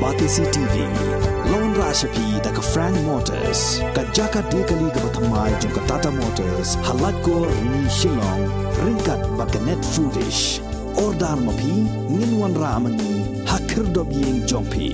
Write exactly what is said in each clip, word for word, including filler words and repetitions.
Batesi T V, la wanrah sha phi da ka Frank Motors, ka jaka die kali kaba thymmai jong ka Tata Motors, ha Laitkor, Shillong, ryngkat bad ka Net Foodish. Order ma phi, ngin wanrah ma ngi ha khyrdop ïing jong phi.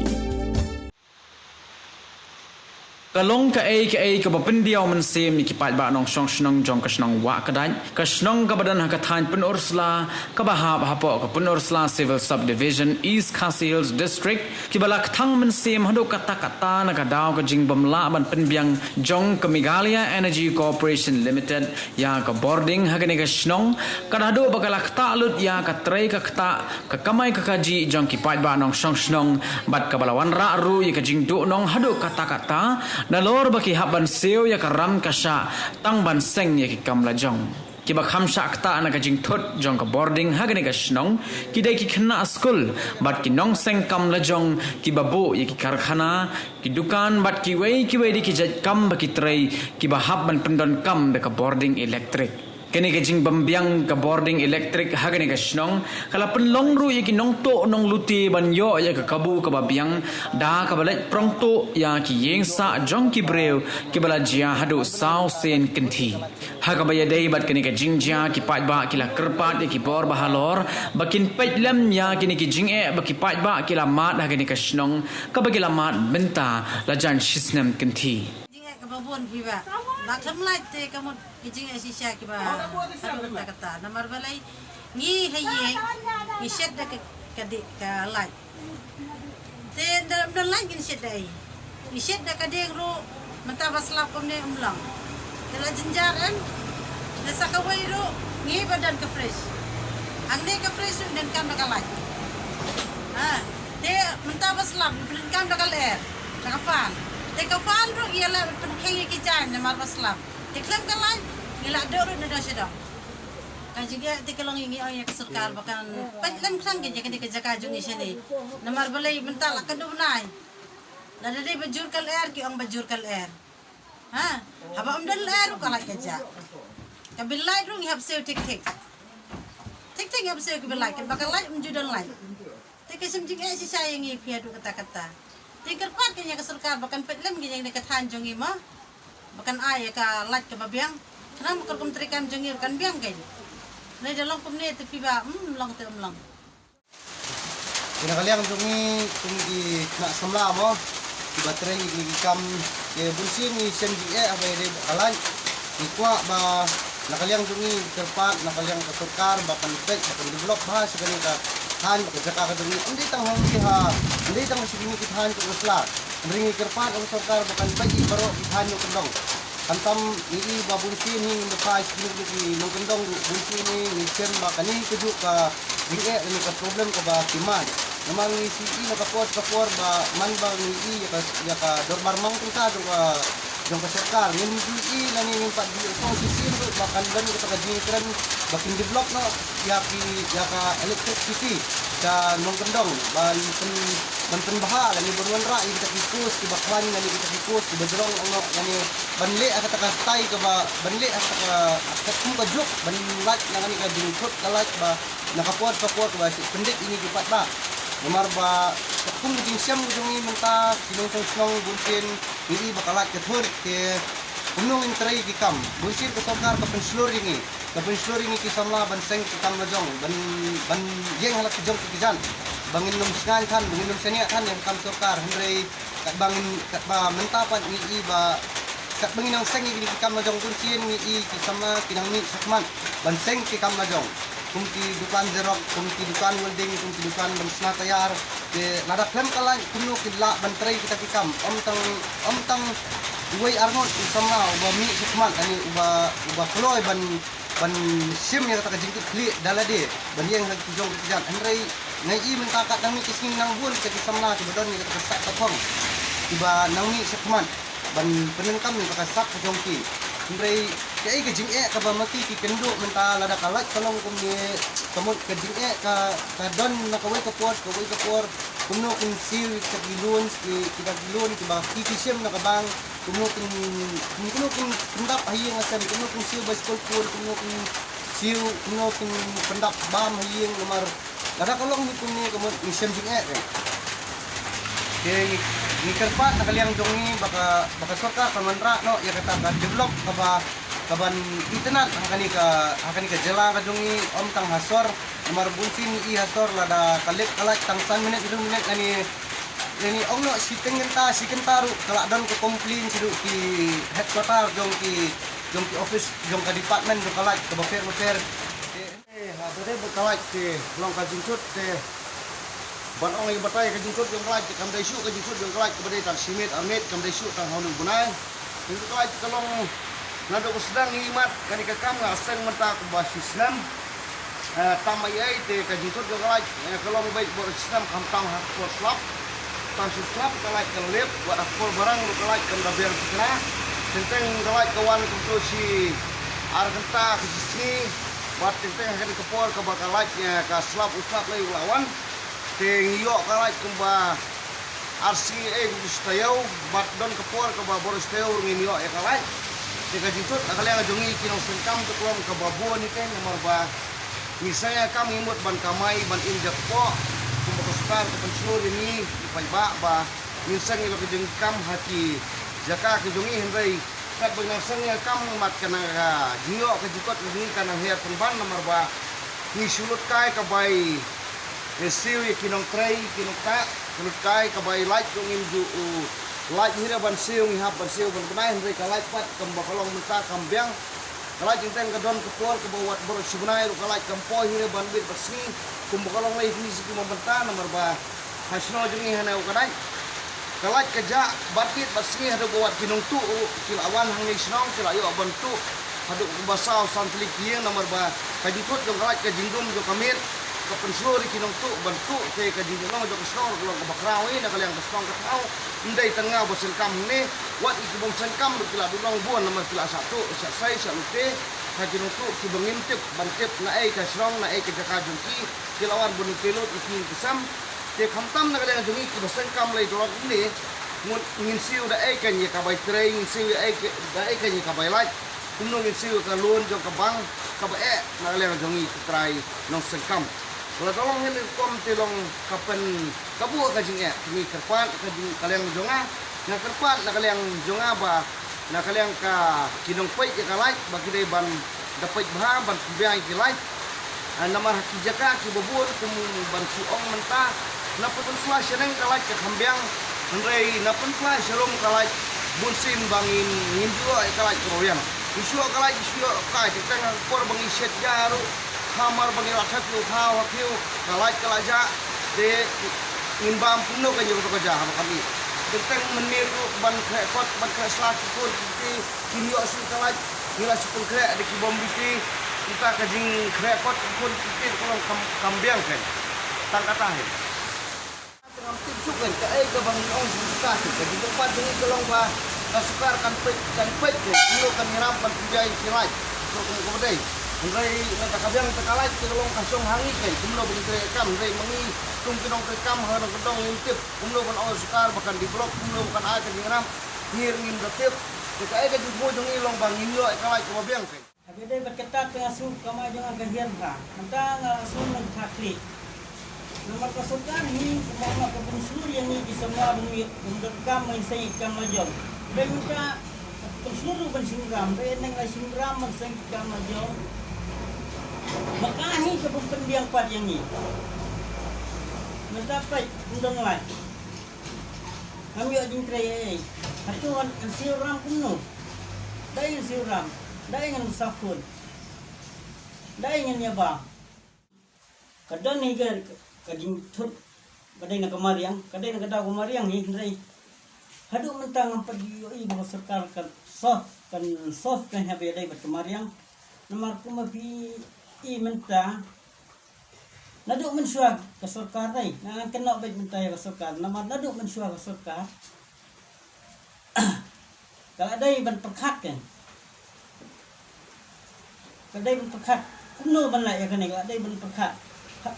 Ka long kaei kaei kaba pyndiaw mynsiem ïa ki paidbah nongshong shnong jong ka shnong Wahkdait, ka shnong kaba don ha ka thaiñ Pynursla, kaba hap hapoh ka Pynursla Civil Subdivision, East Khasi Hills District, kiba la kthang mynsiem haduh katta katta na ka daw ka jingbym lah ban pynbiang jong ka Meghalaya Energy Corporation Limited ïa ka bording ha kane ka shnong, kat haduh ba ka la ktah lut ïa ka trei ka ktah, ka kamai ka kajih jong ki paidbah nongshong shnong, bad kaba la wanrah ruh ïa ka jingduhnong haduh katta katta, nalor ba ki hap ban siew ïa ka ram ka shah, tang ban seng ïa ki kam lajong. Kiba kham shah ktah na ka jingthut jong ka bording ha kane ka shnong, ki dei ki khynnah skul, bad ki nongseng kam lajong, kiba buh ïa ki karkhana, ki dukan, bad kiwei kiwei de ki jait kam ba ki trei, kiba hap ban pyndonkam da ka bording elektrik. Kane ka jingbym biang ka bording elektrik ha kane ka shnong, ka la pynlong ruh ïa ki nongtuh nonglute ban ïoh ïa ka kabu kaba biang, da kaba leit prong tuh ïa ki ïing sah jong ki briew, kiba la jia haduh saw sien kynthih. Ha kaba ïadei bad kane ka jingjia, ki paidbah ki la kyrpad ïa ki bor bahalor ba kin peit lem ïa kine ki jingeh ba ki paidbah ki la mad ha kane ka shnong, kaba ki la mad mynta la jan shisnem kynthih. Jingeh kaba bun phi ba, ba khlem lait te ka mut ki jingeh shisha kiba haduh katta katta. Namar balei ngi ha ïing ngi shet da ka, ka di-, ka lait. Te ynda ym don lait ngin shet da ei? Ngi shet da ka dieng ruh, mynta ba slap kumne ym long. Te la jynjar em. Te sa kawei ruh ngi ba don ka fridge. Hangne ka fridge ruh donkam da ka lait. Ha, te mynta ba slap ngi pyndonkam da ka lyer, da ka fan. Te ka fan ruh ngi la pynkheiñ ïa ki jaiñ namar ba slap. Te khlem ka lait ngi la duh ruh na dong sha dong. Ka jingeh te ka long ïa ngi, ong ïa ka sorkar ba kan peit lem khnang ïa kane ka jaka jong ngi shane. Namar balei mynta la ka dum nai. Lada dei ba jur ka lyer ki ong ba jur ka lyer. Ha, haba ym don lyer ruh ka lait ka jah. Ka bill lait ruh ngi hap siew thik thik. Thik thik ngi hap siew ka bill lait, ba ka lait ym ju don lait. Te ka shem jingeh shisha ïa ngi phi haduh katta katta. Te kyrpad ka ïa ka sorkar ba kan peit lem ka ïa ka thaiñ jong ngi mo. Ba kan ai ïa ka lait kaba biang. Khnang ba ka rukom treikam jong ngi ruh kan biang kein. Lada long kumne te phi ba, hmm, long te ym long. Ïa na ka liang jong ngi kum ki khynnah samla mo, kiba trei ïa ki kam, te bun sien ngi shem jingeh haba ïadei bad ka lait. Ngi kwah ba na ka liang jong ngi kyrpad na ka liang ka sorkar ba kan peit, ba kan develop bha sha kane ka thaiñ, ka jaka ka jong ngi. Ym dei tang ha ngi ha, ym dei tang sha kine ki thaiñ ka Pynursla. Hynrei ngi kyrpad ïa ka sorkar ba kan peit ïa baroh ki thaiñ nongkyndong. Khamtam ngi i ba bun sien hi ngim da phai sha kine ki nongkyndong ruh, bun sien hi ngi shem ba kane kajuh ka jingeh, kane ka problem kaba ki mad. Namar ngi shu i na ka por sha ka por ba man ba ngi i ïa ka, ïa ka dorbar mang tyngka jong ka, jong ka sorkar. Ngim ju i lane ngim pat ju ïohsngew shisien ruh ba kan don kata ka jingkren ba kin develop noh ïa ki, ïa ka electricity sha nongkyndong ban pyn, ban pynbha lane ban wanrah ïa kita ki post kiba khlaiñ lane kita ki post kiba jrong noh lane ban leh ha kata ka style kaba, ban leh ha kata ka, katkum ka juk ban lait na kane ka jingthut ka lait ba na ka por ka por kaba shu pyndep ïa ngi ki paidbah. Namar ba katkum ka jingshem ka jong ngi mynta ki nongshong shnong bun sien ngi i ba ka lait ka thut, te kumno ngin trei ki kam? Bun sien ka sorkar ka pynshlur ïa ngi, ka pynshlur ïa ngi ki samla ban seng ki kam la jong, ban, ban ïeng ha la ki jong ki kjat ba ngin ym shngaiñ than, ba ngin ym shaniah than ïa ka kam sorkar. Hynrei katba ngin, katba mynta pat ngi i ba katba ngi nang seng ïa kine ki kam la jong bun sien ngi i ki samla ki nang mih shakhmat ban seng ki kam la jong. Kum ki dukan xerox, kum ki dukan welding, kum ki dukan ban shna tayar. Te lada khlem ka lait kumno kin lah ban trei kita ki kam? Ym tang, ym tang uwei arngut u samla uba mih shakhmat lane uba, uba kloi ban, ban shim ïa kata ka jingkitkhlieh da lade ban ïeng ha ki jong ki kjat. Hynrei ngi i mynta ka dang mih ki sngi nang bun kita ki samla kiba don ïa kata ka sap ka thong kiba nang mih shakhmat ban pyndonkam ïa ka sap ka jong ki. Hynrei kaei ka jingeh kaba ma ki ki kynduh mynta lada ka lait ka long kumne, ka mut ka jingeh ka, ka don na kawei ka por, kawei ka por, kumno kin siew ïa kita ki loan, ki, kita ki loan kiba ki, ki shim na ka bank, kumno kin, kumno kin pyndap ha ïing ha sem, kumno kin siew bai skul pun, kumno kin siew, kumno kin pyndap bam ha ïing, namar lada ka long hi kumne ka mut ngi shem jingeh re. Te ngi, ngi kyrpad na ka liang jong ngi ba ka, ba ka sorkar kan wanrah noh ïa kata ka develop kaba, kaban itynnad ha kane ka, ha kane ka jylla ka jong ngi, ym tang ha sor. Namar bunsien ngi i ha sor lada ka leit ka light tang san minit, hynriew minit, lane, lane ong noh shi tyngkynta, shi kynta ruh ka la don ka complain shaduh ki headquarter jong ki, jong ki office jong ka department jong ka light kaba pher bapher. Te, eh, ha, te, te, ba ka light te long ka jingthut te ban ong ïa batai ka jingthut jong ka light te kam dei shuh ka jingthut jong ka light kaba dei tang shi miet ar miet, kam dei shuh tang ha une u bnai. Te ka light ka long naduh ba sdang ïa i mat kane ka kam nga seng mynta kumba shi snem. Eh, tam ai ai te ka jingthut jong ka light, eh, ka long beit bor snem khamtam ha por slap. Tang shu slap ka light ka lip, wat ha por barang ruh ka light kam da biang thikna. Teng teng ka light ka wan kumto shi ar kynta ka shi sngi. Wat teng teng ha kane ka por kaba ka light, eh, ka slap u slap lei u la wan. Te ngi ïoh ka light kumba ar sngi eh kumto shi taïew, bad don ka por kaba bor shi taïew ruh ngin ïoh ïa ka light. Te ka jingthut na ka liang jong ngi ki nongseng kam te ka long kaba bun ïa ka namar ba ngi seng ïa kam ngi mut ban kamai ban im jakpoh. Kumba ka sorkar ka pynshlur ïa ngi ki paidbah ba ngin seng ïa la ka jingkam ha ki jaka ka jong ngi, hynrei katba ngi seng ïa kam mat ka nang ka jingïoh ka jingkot ka jong ngi ka nang her pynban namar ba ngi shu lut kai ka bai, eh, siew ïa ki nongtrei ki nongktah, ka lut kai ka bai light jong ngim ju u light hi re ban siew ngi hap ban siew ban bnai, hynrei ka light pat kumba ka long mynta kam biang. Ka light teng teng ka don ka por kaba wat baroh shi bnai ruh ka light kam poi hi re ban bit bad sngi. Kumba ka long lei hi shi kumba mynta namar ba ha shnong jong ngi hane u ka dai. Ka light ka jah bad bit bad sngi haduh ba wat ki nongtuh ruh ki la wan hangne shnong ki la ïoh ban tuh. Haduh kumba saw san tylli ki ïing namar ba ka jingkut jong ka light ka jingdum jong ka miet. Ka pynshlur ïa ki nongtuh ban tuh te ka jinglong jong ka shnong ruh ka long kaba khraw hi na ka liang ka shnong ka thaw. Ym dei tang nga ba seng kam hangne, wat ïa ki bym seng kam ruh ki la duk long bun namar ki la shah tuh, shah sei, shah lute ha ki nongtuh kiba ngim tip ban tip na ei ka shnong, na ei ka jaka jong ki, ki la wan ban lute lut ïa ki ïing ki sem. Te khamtam na ka liang jong ngi kiba seng kam lei dolok ne, ngut ngin siew da ei kein ïa ka bai trei, ngin siew ïa ei ke, da ei kein ïa ka bai light. Kumno ngin siew ïa ka loan jong ka bank kaba eh na ka liang jong ngi ki trai nongseng kam. Lada long hi ne rukom te long ka pyn, ka buh ka jingeh, ngi kyrpad ka jing, ka liang jong nga, nga kyrpad na ka liang jong nga ba na ka liang ka ki nongpeit ïa ka light ba ki dei ban da peit bha ban pynbiang ïa ki light. Ah, namar ha ki jaka kiba bun kum ban shu ong mynta na pynpynshwa shaneng ka light ka kham biang, hynrei na pynpynshwa sharum ka light bun sien ba ngin, ngin ju ïoh ïa ka light kaba biang. Ngi shu ïoh ka light, ngi shu ïoh ka light, teng teng ha ka por ba ngi shet ja ruh. Hamar ba ngi la thep ïa u thaw ha khiew, ka light ka la jah, te ngin bam kumno ka ïoh ka jah ha ka miet. Teng teng mynmiet ruh ban khreh kot, ban khreh sla ki khun ki kti, kin ïoh shuh ka light, ngi la shu pynkhreh da ki bom biti, kumta ka jingkhreh kot ki khun ki kti ka long kam, kam biang kein. Tang kata hi. Ngam tip shuh kein kaei kaba ngin ong shuh, ka jingkyrpad jong ngi ka long ba ka sorkar kan peit, kan peit kein kumno kan ïarap ban pynjah ïa ki light. Kumno kumno ka ba dei. Hynrei na ka biang ka light ka long ka shong ha ngi kein kumno ba ngi trei kam, hynrei ma ngi kum ki nongtrei kam ha nongkyndong ngim tip kumno ban ong sorkar ba kan develop, kumno ba kan ai ka jingïarap. Ngi ruh ngim da tip. Te kaei ka jingthmu jong ngi long ba ngin ïoh ïa ka light kaba biang kein. Haba ïadei bad kata te nga sngew ka kamai jong nga ka hiar bha. Mynta nga sngew nang khatkhlieh. Namar ka sorkar hi kumba nga ka pynshlur ïa ngi ki samla ba ngi ym donkam ban seng ïa ki kam la jong. Hynrei mynta ka pynshlur ruh ban shim ram, hynrei nang la shim ram ban seng ïa ki kam la jong. Ma ka hi ka pynbiang pat ïa ngi. Mynta peit ym don light. Ngam ïoh jingtrei ei ei. Hato ngan siew ram kumno? Dei ngan siew ram, dei ngan bsa khun, dei ngan ïa bam. Ka don hi ka, ka jingthut, ka dei na ka mariang, ka dei na ka daw ka mariang hi, hynrei haduh mynta ngam pat ïohi ba ka sorkar kan solve, kan solve kan haba ïadei bad ka mariang. Namar kumba phi i mynta, naduh mynshuwa ka sorkar dei, ngan kynnoh beit mynta ïa ka sorkar, namar naduh mynshuwa ka sorkar ka la dei ban pyrkhat kein. Ka la dei ban pyrkhat kumno ban leh ïa kane, ka la dei ban pyrkhat. Ha,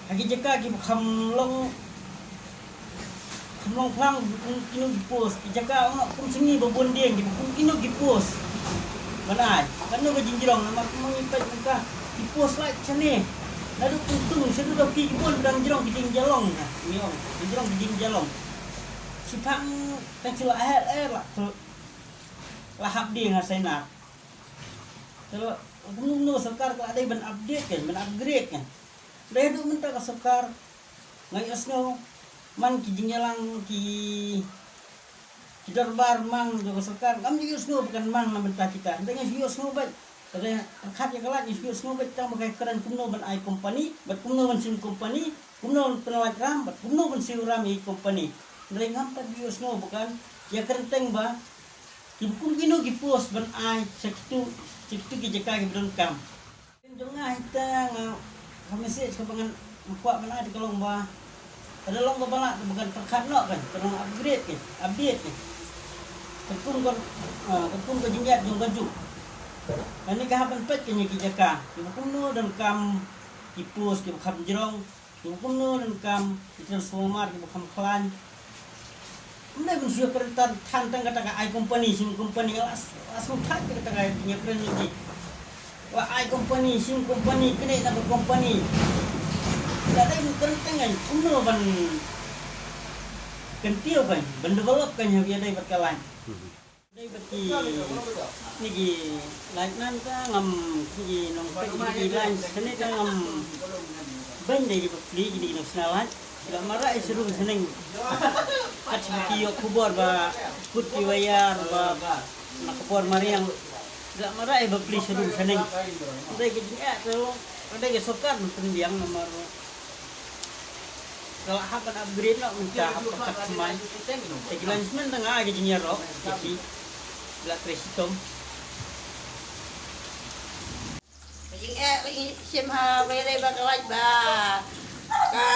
ha ki jaka kiba kham long, kham long phlang, kum kino ki post, ki jaka ong kum sngi ba bun dieng, kiba kum kino ki post. Ban ai kano ka jingjrong, namar kumba ngi peit mynta ki post light shane. Naduh Pyntung shaduh Dawki ki bun dang jrong ki jingjrong, ngi ong ki jrong ki jingjrong. Shipang tang shu la hel eh la la hap ding ha sainar. Te la kumno kumno sorkar ka la dei ban update kan, ban upgrade kan. Dei haduh mynta ka sorkar nga ïohsngew man ki jingïalang ki ki dorbar mang jong ka sorkar ngam ïohsngew ba kan mang na bynta kita. Hynrei nga ïohsngew bad hynrei pyrkhat ïa ka lad nga ïohsngew bad tang ba ka kren kumno ban ai kompani bad kumno ban shim kompani, kumno ban pynlait ram bad kumno ban siew ram ïa ki kompani. Hynrei ngam pat ïohsngew ba kan ïa kren teng ba ki kum kino ki post ban ai sha kitu sha kitu ki jaka kiba donkam. Jong nga ita nga ka message kaba ngan kwah ban ai ka long ba ka da long kaba lah kaba kan pyrkhat noh kan, ka long upgrade kan, update kan. Katkum ka ah, katkum ka jingïaid jong ka juk. Kane ka hap ban peit kane ki jaka kiba kumno donkam ki post kiba kham jrong. Kum kumno donkam ki transformer kiba kham khlaiñ. Ym dei ban shu ïakren than tang kata ka ai company shim company la la sngewthuh kata ka ïakren ïa ki. La ai company shim company kane na ka company. La dei ban kren tang kan kumno ban kyntiew kan ban develop kan ïa dei bad ka laiñ. Dei ba ki ni ki lineman ka ngam ki nongpeit ni ki line sene ka ngam ban dei ba pli ni nong sna line. La mara i serum seneng. Kat ki yok khubor ba kut ki wayar ba na khubor mariang. La mara i ba pli serum seneng. Dei ki jingeh tu dei ki sokar pynbiang namar Ka la hap ban upgrade noh mynta hap ka kat thymmai. Te ki linesmen tang ai ka jingïaroh ïa ki. La trei shitom. Ka jingeh ba i shim ha ba ïadei ba ka lait ba ka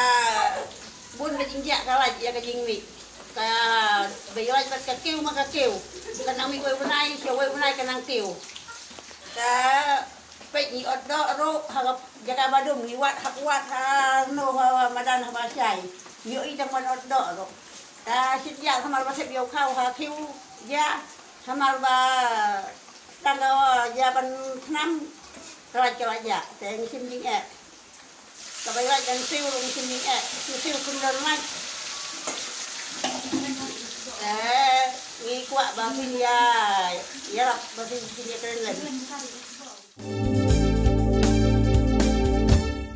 bun ka jingjia ka lait ïa ka jingmih. Ka ba i lait bad ka kiew ma ka kiew. Ka nang mih wei bnai sha wei bnai ka nang kiew. Ka Peit ngi ot doh ruh ha ka jaka ba dum ngi wad ha kwat ha no ha madan ha ba shai. Ngi ot i tang ban ot doh ruh. Ta shit ïa hamar ba sep ïa u khaw ha khiew ïa hamar ba tang ka ïa ban thnam. Ka lait ka lait ïa te ngi shim jingeh. Ka bai lait ban siew ruh ngi shim jingeh. Ngi siew kum don lait. Te ngi kwah ba phin ïa ïarap ba phin phin ïa kren lem.